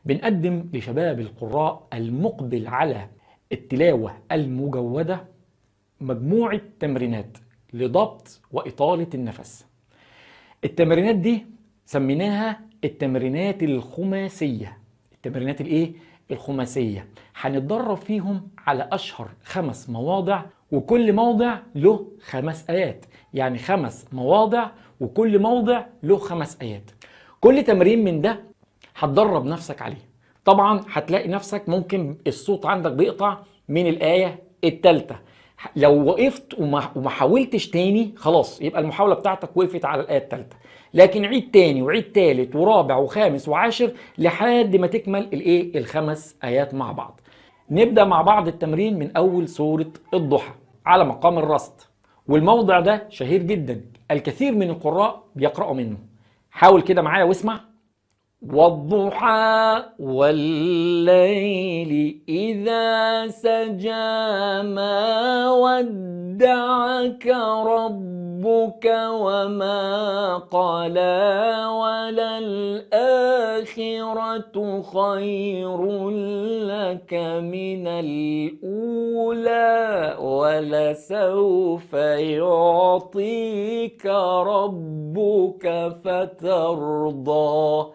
بنقدم لشباب القراء المقبل على التلاوة المجودة مجموعة تمرينات لضبط وإطالة النفس. التمرينات دي سميناها التمرينات الخماسية. التمرينات الايه؟ الخماسية. هنتدرب فيهم على أشهر 5 مواضع، وكل موضع له 5 آيات، يعني 5 مواضع وكل موضع له 5 آيات. كل تمرين من ده هتدرب نفسك عليه. طبعا هتلاقي نفسك ممكن الصوت عندك بيقطع من الآية الثالثة، لو وقفت وما حاولتش تاني خلاص يبقى المحاولة بتاعتك وقفت على الآية الثالثة، لكن عيد تاني وعيد تالت ورابع وخامس وعاشر لحد ما تكمل الايه؟ ال5 آيات مع بعض. نبدأ مع بعض التمرين من أول سورة الضحى على مقام الرصد، والموضع ده شهير جدا، الكثير من القراء بيقرأوا منه. حاول كده معايا واسمع. والضحى والليل إذا سجى ما ودعك ربك وما قلى وللآخرة خير لك من الأولى ولسوف يعطيك ربك فترضى.